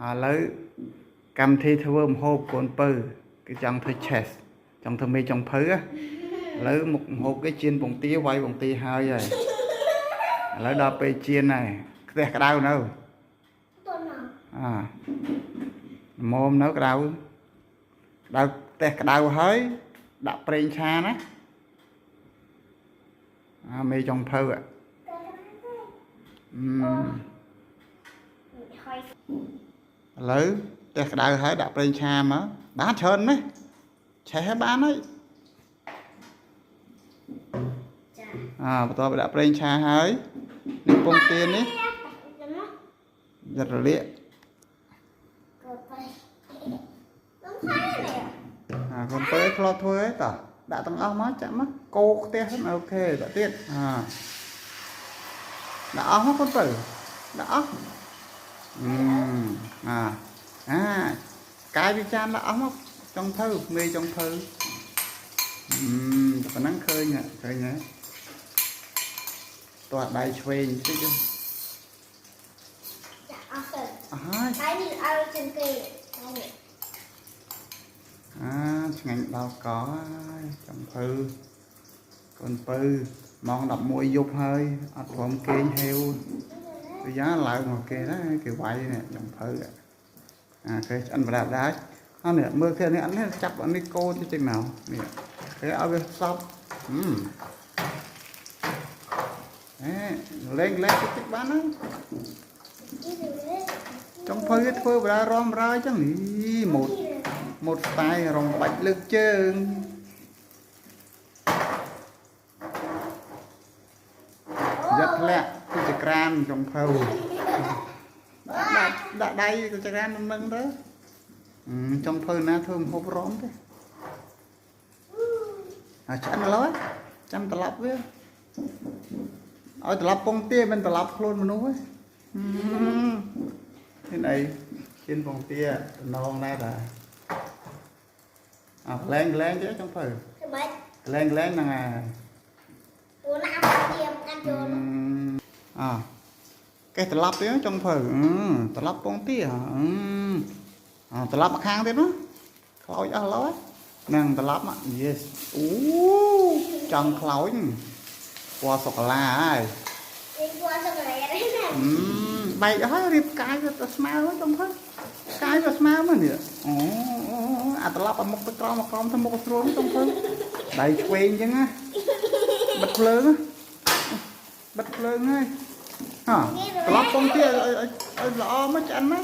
ឥឡូវកម្មវិធីធ្វើម្ហូបកូនពៅគេចង់ធ្វើ chef ចង់ធ្វើមេចុងភៅណាឥឡូវមុខម្ហូបគេចៀនពងទាវាយពងទាហើយហើយឥឡូវដល់ពេលចៀនហើយខ្ទះក្តៅនៅ តន អាមុំនៅក្តៅក្តៅខ្ទះក្តៅហើយដាក់ប្រេងឆាណាអាមេចុងភៅអឺ ហើយ ឥឡូវខ្ទះក្តៅហើយដាក់ប្រេងឆាមកបានច្រើនណាស់ឆេះឲ្យបានហើយ ចា អាបន្ទាប់ពីដាក់ប្រេងឆាហើយនេះពងទានេះយ៉ាត់រលាក ក៏ទៅលំខាននេះ អាកូនពៅធ្លាប់ធ្វើហើយតោះដាក់ទាំងអស់មកចាក់មកកោខ្ទះហ្នឹង OK ដាក់ទៀតអាដាក់អស់មកកូនពៅដាក់អស់អឺអាអាកាយវិចារដាក់អស់មកចុងភៅមេចុងភៅអឺប៉ុណ្ណឹងឃើញហ่ะឃើញហើយតោះដៃឆ្វេងបន្តិច ចាអស់ទៅ អស់ហើយ ដៃនេះឲ្យជាងគេដៃនេះ អាឆ្ងាញ់ដល់កហើយចុងភៅកូនពៅម៉ោង11យប់ហើយអត់ព្រមគេងហេវទៅយ៉ាងឡើងមកគេដែរគេវាយនេះចុងភៅអាគេឆ្អិនប្រដាប់ដែរអត់នេះមើលគេនេះអត់នេះចាប់អានេះកូនទៅចេញមកនេះគេឲ្យវាសប់ហឹមអេលេងលេងតិចតិចបានហ្នឹងចុងភៅគេធ្វើបដារំរាយចឹងនេះម៉ូតម៉ូត style រំបាច់លើកជើង យ៉ាត់ធ្លាក់ទៅចក្រានចុងភៅដាក់ដាក់ដៃទៅចក្រាននឹងទៅចុងភៅណាធ្វើម្ហូបរំទេអាឆ្អិនឥឡូវចាំត្រឡប់វាឲ្យត្រឡប់ពងទាមិនត្រឡប់ខ្លួនមនុស្សទេនេះអីជិនពងទាតំណងដែរតាអាក្លែងក្លែងទេចុងភៅ ធ្វើម៉េច ក្លែងក្លែងហ្នឹងហើយ ពូណាប់ទៀមកាន់ចូល អកេះត្រឡប់ទៀតចុងភៅត្រឡប់ពងទាអត្រឡប់មកខាងទៀតណាខ្លោចអស់ឡើយហ្នឹងត្រឡប់មក yes អូចង់ខ្លោចពណ៌សូកូឡាហើយ វិញពណ៌សូកូឡាហ្នឹងណា បែកអស់ហើយរៀបកាយវាទៅស្មើហើយចុងភៅកាយវាស្មើមកនេះអូអាត្រឡប់ឲ្យមុខទៅក្រោមមកក្រោមទៅមុខស្រួលចុងភៅដៃឆ្វេងអញ្ចឹងណាបិទភ្លើងបិទភ្លើងហើយហ៎ត្រឡប់ពងទាឲ្យឲ្យល្អមកឆ្អិនណា